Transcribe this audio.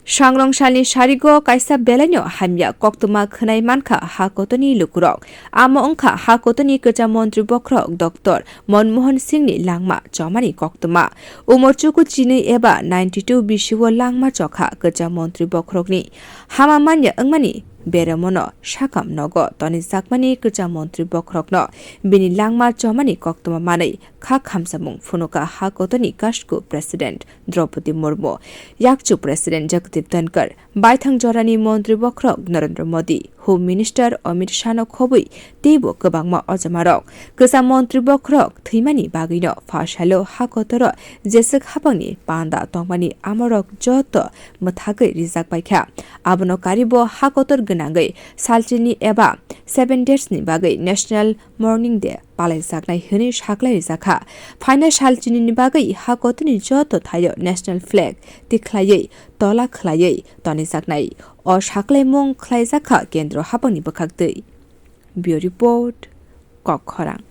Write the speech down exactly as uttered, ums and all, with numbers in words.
Sangrong salni sarigo kaisa belaino hamya koktwma khwnai mankha ha kotorni lukurok. Amo wngkha ha kotorni kwcham montri bokhorok Doctor Manmohan Singhni langma chomani koktwma. Umor chuku chinwi eba ninety two bisio langma chokha kwcham montri bokhorokni hama manya wngmani beremono sakam nogo tonijakmani kwcham montri bokhorokno bini langma chomani koktwma manwi kha khamsamung phunukha ha kotorni kashku President Draupadi Murmu, yakchu President Jagdeep Dhankhar, baithang jorani montri bokhorok Narendra Modi, Home Minister Amit Shahno khobwi teibo kwbangma ojamarok. Kwcham montri bokhorok thwimani bagwino pha salo ha kotoro jeswk hapangni panda tongmani amorok joto mwthagwi rijak baikha. Abono karibo ha kotor gwnangwi salchini eba seven days ni bagwi National Mourning Day palaijaknai hwnwi saklai rijakha. Phainai salchinini bagwi ha kotorni joto thaio National Flag tikhlaiwi tola khwlaiwi tonijaknai. O saklaimung khlaijakha Kendro hapangni bwkhaktwi. Bureau Report, Kokkhorang.